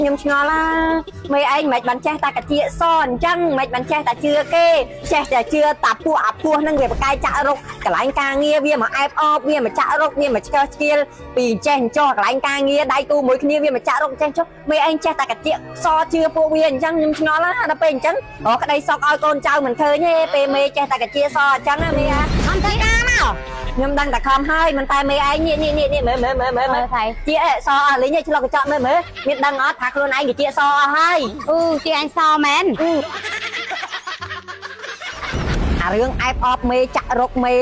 ខ្ញុំឆ្ងល់ណាមេឯងមិនបានចេះតែកាជាសអញ្ចឹងមិនបានចេះតែជឿគេចេះតែជឿតាពួកអាពោះហ្នឹងវាបកាយចាក់រុកកន្លែងការងារវាមកអែបអបវាមកចាក់រុកវាមកឆ្កើឆ្កៀលពីចេះអញ្ចោះកន្លែងការងារដៃគូមួយគ្នាវាមកចាក់រុកចេះចុះមេឯងចេះតែកាជាសជឿពួកវាអញ្ចឹងខ្ញុំឆ្ងល់ណាដល់ពេលអញ្ចឹងរកក្តីសុខឲ្យកូនចៅមិនឃើញទេពេលមេចេះតែកាជាសអញ្ចឹងណាមេអា ខំធ្វើការមក ខ្ញុំដឹងតែខំហើយមិនតែមេឯងនេះនេះនេះនេះមើលមើលមើលមើលមើល មើលថៃ ជាអសអស់លេងឆ្លុះកញ្ចក់មើលមើលមានដឹងអត់ថាខ្លួនឯងជាសអស់ហើយ អឺជាអញសមែន អារឿងអែបអបមេចាក់រុកមេ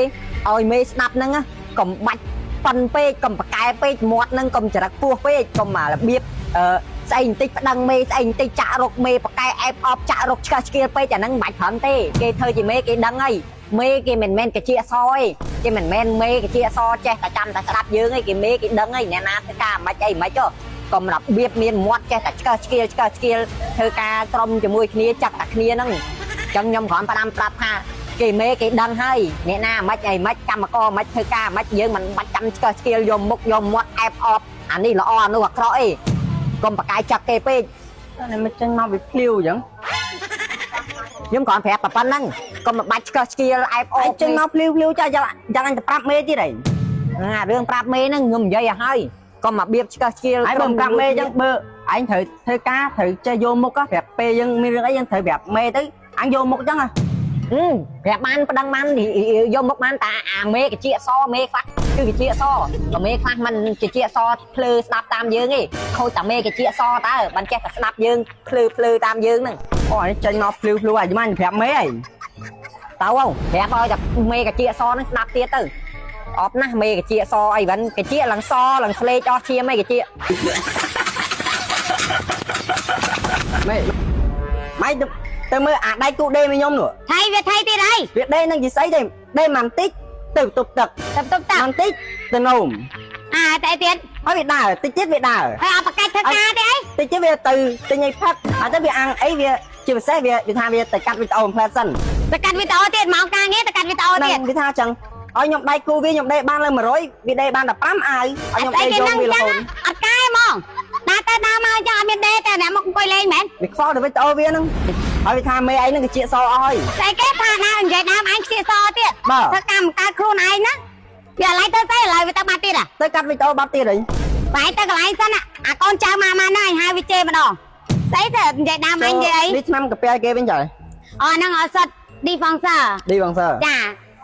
ឲ្យមេស្ដាប់ហ្នឹងកុំបាច់ប៉ិនពេកកុំប្រកែពេកមាត់ហ្នឹងកុំចរិតពោះពេកកុំអារបៀបអឺស្អីបន្តិចប្តឹងមេស្អីបន្តិចចាក់រុកមេប្រកែអែបអបចាក់រុកឆ្កឹះឆ្កៀលពេកអាហ្នឹងមិនបាច់ប្រឹងទេគេធ្វើជាមេគេដឹងហើយមេគេមិនមែនកជាសទេគេមិនមែនមេកជាសចេះតែចាំតែស្ដាប់យើងឯងគេមេគេដឹងហើយអ្នកណាធ្វើការមិនអីមិនហ៎កុំរបៀបមានមាត់ចេះតែឆ្កឹះឆ្កៀលឆ្កឹះឆ្កៀលធ្វើការក្រុមជាមួយគ្នាចាក់តែគ្នាហ្នឹង ចឹងខ្ញុំគ្រាន់ផ្ដាំប្រាប់ថាគេមេគេដឹងហើយអ្នកណាមិនអីមិនកម្មករមិនធ្វើការមិនយើងមិនបាច់ចាំឆ្កឹះឆ្កៀលយកមុខយកមាត់អែបអបអានេះល្អអានោះអាក្រក់អីកុំប្រកាយចាក់គេពេក នេះមិនចេញមកវាភ្លាវអញ្ចឹង ខ្ញុំគ្រាន់ប្រាប់តែប៉ុណ្្នឹងកុំបាច់ឆ្កឹះឆ្កៀលអែបអ ឯ ប ងចេញមកភ្លាវភ្លាវចាយ៉ាងយ៉ាងអញទៅប្រាប់មេទៀតឯង អារឿងប្រាប់មេហ្នឹងខ្ញុំនិយាយឲ្យហើយកុំមកបៀបឆ្កឹះឆ្កៀល ឯងបើមិនប្រាប់មេអញ្ចឹងបើឯងត្រូវធ្វើការត្រូវចេះយកមុខប្រាប់ពេលយើងមានរឿងអីយើងត្រូវប្រាប់មេទៅអញយកមុខអញ្ចឹងហ៎ ប្រាប់បានប្តឹងបានយកមុខបានតាអាមេកជាសមេខ្លះគឺកជាសបើមេខ្លះមិនជាជាសភ្លឺស្ដាប់តាមយើងទេខូចតាមេកជាសតើបានចេះតែស្ដាប់យើងភ្លឺភ្លឺតាមយើងហ្នឹង អូអានេះចេញមកភ្លាវភ្លាវអាយមិនប្រាប់មេឯង ទៅហ៎ប្រាប់ឲ្យតែមេកាជាសហ្នឹងស្ដាប់ទៀតទៅអប់ណាស់មេកាជាសអីវិញកាជាឡើងសឡើងស្លេកអស់ឈាមអីកាជា មេម៉ៃទៅមើលអាដៃគូដេមួយខ្ញុំនោះ ថៃវាថៃទៀតអី វាដេនឹងជាស្អីទេដេមិនតិចទៅទប់ទឹក ទៅទុកតា មិនតិចទៅនោម អាតែទៀត ហើយវាដើរតិចទៀតវាដើរ ហើយអត់ប្រកាច់ធ្វើការទេអី តិចទៀតវាទៅទិញអីផឹកហើយទៅវាអាំងអីវាជាពិសេសវាវាថាវាទៅកាត់វីដេអូផ្លែសិន ទៅកាត់វីដេអូទៀតម៉ោងការងារទៅកាត់វីដេអូ ហ្នឹង ទៀត វាថាចឹងឲ្យខ្ញុំដៃគូវាខ្ញុំដេកបានលើ100វាដេកបានតែ5អាវឲ្យខ្ញុំ អត់ ដេក ស្អីគេ យក ហ្នឹង វារ ចឹងអត់កែហូតហ្មងដើរទៅដើរមកចឹងអត់មានដេតែអ្នកមកអង្គុយលេងមែន វាខ្វល់ទៅវីដេអូវាហ្នឹងហើយវាថាមេឯងហ្នឹងគឺជាសអស់ហើយ ស្អីគេថាដើរនិយាយដើមអញខ្ជិលសទៀត បាទ ធ្វើកម្មកើតខ្លួនឯងណាវាឥឡូវទៅស្អីឥឡូវវាទៅបាត់ទៀតហ่ะ ទៅកាត់វីដេអូបាត់ទៀតហី បែរទៅកន្លែងសិនអាកូនចៅម៉ាម៉ាណាអញហៅវាជេរម្ដងស្អីទៅនិយាយដើមអញនិយាយអី នេះឆ្នាំកាពះគេវិញចៃ អូហ្នឹងអសិតឌីហ្វង់សឺ ឌីបងសើ ចា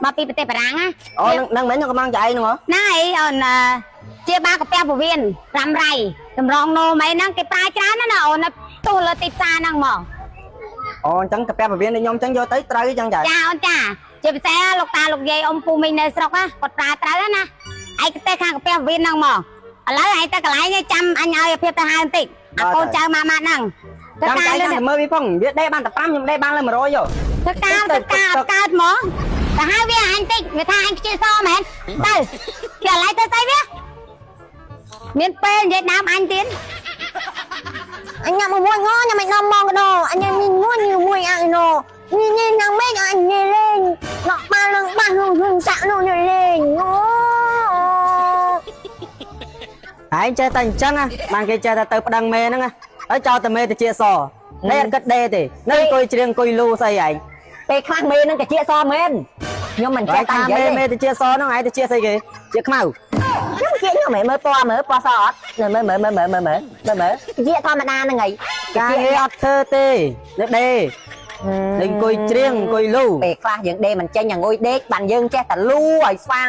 មកពីប្រទេសបារាំងណា អូហ្នឹងហ្នឹងមែនខ្ញុំកំងចៃហ្នឹងហ៎ ណាអីអូនអឺជាបាកាពះពវៀនរ៉ាំរៃតម្រងនោមអីហ្នឹងគេប្រើច្រើនណាស់ណាអូនទូលើទីផ្សារហ្នឹងហ្មង អូអញ្ចឹងកាពះពវៀននេះខ្ញុំអញ្ចឹងយកទៅត្រូវអញ្ចឹងចៃ ចាអូនចាជាពិសេសលោកតាលោកយាយអ៊ំពូមីងនៅស្រុកណាគាត់ប្រើត្រូវណាឯកទេសខាងកាពះពវៀនហ្នឹងហ្មងឥឡូវឯងទៅកន្លែងនេះចាំអញឲ្យភាពទៅហៅបន្តិចអាកូនចៅម៉ាម៉ាហ្នឹងទៅ ចាំ ការលឿន ចៃចាំមើលវាផងវាដេកបានតែ5ខ្ញុំដេកបានលើ100ហ៎ ធ្វើការធ្វើការអត់កើតហ្មងទៅហៅវាអញតិចវាថាអញខ្ជិលសមែនទៅគេឥឡូវទៅស្អីវាមានពេលនិយាយដើមអញទៀត អញញ៉ាំមួយងញ៉ាំមិនដល់មកដល់អញញ៉ាំមួយមួយអញណូនេះនេះញ៉ាំមិនអញលេងណក់ប៉ាលងបាសនោះនោះសាក់នោះលេងអូ ឯងចេះតែអញ្ចឹងណាបានគេចេះតែទៅប្តឹងមេហ្នឹងណាហើយចោលតែមេទៅជាសនេះអត់គិតដេទេនៅអង្គុយច្រៀងអង្គុយលូស្អីឯង ពេលខ្លះមេហ្នឹងកាជាសមែនខ្ញុំមិនចេះ ចេះ តែនិយាយ ថាមេមេទៅជាសហ្នឹងឯងទៅជាស្អីគេជាខ្មៅ ខ្ញុំជាខ្ញុំមើលពណ៌មើលពណ៌សអត់មើលមើលមើលមើលមើលមើលមើលមើលជាធម្មតាហ្នឹងឯង ការងារអត់ធ្វើទេនៅដេនៅអង្គុយច្រៀងអង្គុយលូ ពេលខ្លះយើងដេមិនចេញងុយដេកបានយើងចេះតែលូឲ្យស្វាង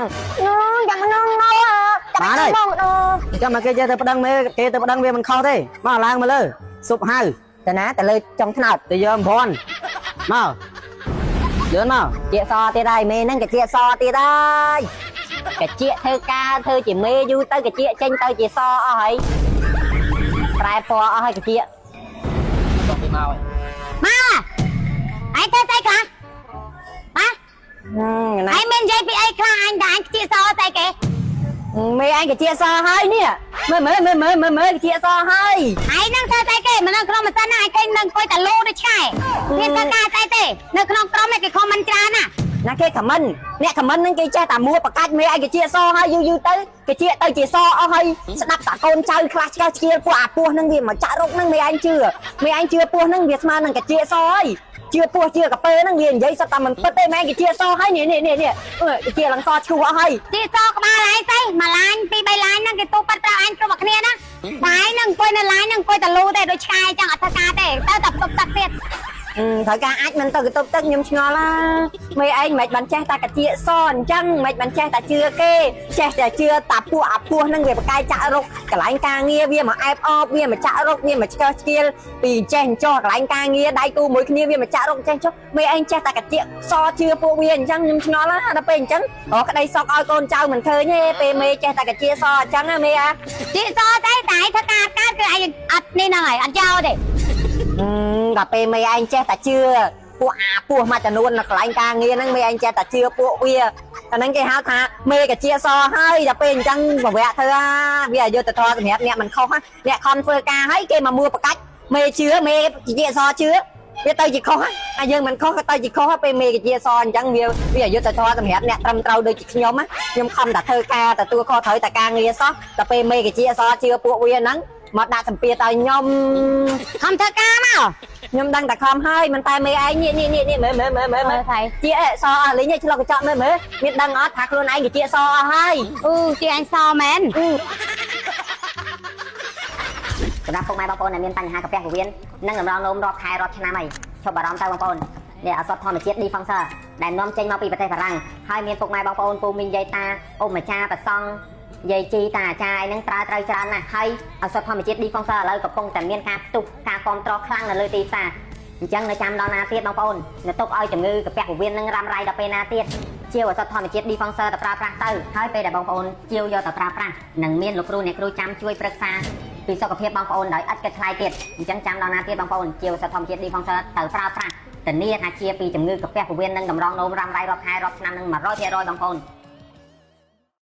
ញ៉ាំនោះណូ បានហើយ មកដល់ ចាំមកគេចេះតែប្តឹងមេគេទៅប្តឹងវាមិនខុសទេមកឡើងមកលើស៊ុបហៅ ទៅណាទៅលើចុងថ្នោត ទៅយកអំភ័នមកលឿនមក ជាសទៀតហើយមេហ្នឹងកាជាសទៀតហើយកាជាធ្វើការធ្វើជាមេយូរទៅកាជាចេញទៅជាសអស់ហើយប្រែពណ៌អស់ហើយកាជា មកឯងធ្វើស្អីខ្លះហ៎ ណា ឯងមាននិយាយពីអីខ្លះអញថាអញខ្ជិលសស្អីគេ មេឯងកាជាសហើយនេះមើលមើលមើលមើលមើលមើលកាជាសហើយ ឯងហ្នឹងធ្វើស្អីគេមិននៅក្នុងម៉ាស៊ីនណាឯងឃើញនឹងអង្គុយតែលូដូចឆ្កែមានធ្វើការស្អីទេនៅក្នុងក្រុមឯងគេខំមិនច្រើនណា ណាគេ comment អ្នក comment ហ្នឹងគេចេះតែមួប្រកាច់មេឯងគេជាសហើយយូរយូរទៅគេជាទៅជាសអស់ហើយស្ដាប់តាកូនចៅខ្លះឆ្កែឆ្កៀលពួកអាពោះហ្នឹងវាមកចាក់រុកហ្នឹងមេឯងជឿមេឯងជឿពោះហ្នឹងវាស្មើនឹងកាជាសហើយជឿពោះជឿកាពើហ្នឹងវានិយាយសុទ្ធតែមិនពិតទេមេឯងគេជាសហើយនេះនេះនេះនេះអឺគេជាឡើងសឈូសអស់ហើយ ជីសក្បាលឯងស្អីមួយឡាញពីរបីឡាញហ្នឹងគេទូប៉ាត់ប្រាប់ឯងគ្រប់តែគ្នាណាតែឯងហ្នឹងអង្គុយនៅឡាញហ្នឹងអង្គុយតែលូទេដូចឆ្កែចឹងអត់ធ្វើការទេទៅតែផ្ទប់ទឹកទៀត ត្រូវការអាចមិនទៅកន្ទប់ទឹកខ្ញុំឆ្ងល់ណាមេឯងមិនបានចេះតែកាជាសអញ្ចឹងមិនបានចេះតែជឿគេចេះតែជឿតាពួកអាពោះហ្នឹងវាបកាយចាក់រុកកន្លែងការងារវាមកអែបអបវាមកចាក់រុកវាមកឆ្កឹះឆ្កៀលពីចេះអញ្ចោះកន្លែងការងារដៃគូមួយគ្នាវាមកចាក់រុកចេះចុះមេឯងចេះតែកាជាសជឿពួកវាអញ្ចឹងខ្ញុំឆ្ងល់ណាដល់ពេលអញ្ចឹងរកក្តីសក់ឲ្យកូនចៅមិនឃើញទេពេលមេចេះតែកាជាសអញ្ចឹងណាមេអា ជីសទេតែឯងធ្វើការអត់កើតគឺឯងអត់នេះហ្នឹងហើយអត់យកទេ ដល់ពេលមេឯងចេះតែជឿពួកអាពោះមួយចំនួននៅកន្លែងការងារហ្នឹងមេឯងចេះតែជឿពួកវាអាហ្នឹងគេហៅថាមេកាជាសហើយដល់ពេលអញ្ចឹងបវៈធ្វើអាវាអយុត្តិធម៌សម្រាប់អ្នកមិនខុសអ្នកខំធ្វើការហើយគេមកមួប្រកាច់មេជឿមេជាសជឿវាទៅជាខុសហើយយើងមិនខុសក៏ទៅជាខុសពេលមេកាជាសអញ្ចឹងវាវាអយុត្តិធម៌សម្រាប់អ្នកត្រឹមត្រូវដូចជាខ្ញុំខ្ញុំខំតែធ្វើការទទួលខុសត្រូវតែការងារសោះដល់ពេលមេកាជាសជឿពួកវាហ្នឹងមកដាក់សម្ពាធឲ្យខ្ញុំ ខំធ្វើការមក ខ្ញុំដឹងតែខំហើយមិនតែមេឯងនេះនេះនេះនេះមើលមើលមើលមើលមើល ថៃ ជាអេសអស់លេងឆ្លុះកញ្ចក់មើលមើលមានដឹងអត់ថាខ្លួនឯងជាសអស់ហើយ អឺជាអញសមែន សម្រាប់ពុកម៉ែបងប្អូនដែលមានបញ្ហាកាពះពោះវៀននិងតម្រងនោមរាប់ខែរាប់ឆ្នាំហើយឈប់បារម្ភទៅបងប្អូននេះឱសថធម្មជាតិ Diffuser ដែលនាំចេញមកពីប្រទេសបារាំងហើយមានពុកម៉ែបងប្អូនពូមីងយាយតាអ៊ំអាចារ្យប្រសង់យាយជីតាអាចារ្យអីហ្នឹងប្រើត្រូវច្រើនណាស់ហើយឱសថធម្មជាតិ Diffuser ឥឡូវកំពុងតែមានការផ្ទុះការគ្រប់គ្រងខ្លាំងនៅលើទីផ្សារអញ្ចឹងនៅចាំដល់ណាទៀតបងប្អូននៅទុកឲ្យជំងឺកាពះពោះវៀននឹងរ៉ាំរ៉ៃដល់ពេលណាទៀតជាវឱសថធម្មជាតិ Diffuser ទៅប្រើប្រាស់ទៅហើយពេលដែលបងប្អូនជាវយកទៅប្រើប្រាស់នឹងមានលោកគ្រូអ្នកគ្រូចាំជួយប្រឹក្សា ពីសុខភាពបងប្អូនដោយឥតគិតថ្លៃទៀតអញ្ចឹងចាំដល់ណាទៀតបងប្អូនជាឱសថធម្មជាតិ Diffuser ទៅប្រើប្រាស់ធានាថាជាពីជំងឺកាពះពោះវៀននិងតម្រងនោមរ៉ាំរ៉ៃរាប់ខែរាប់ឆ្នាំនឹង100%បងប្អូន។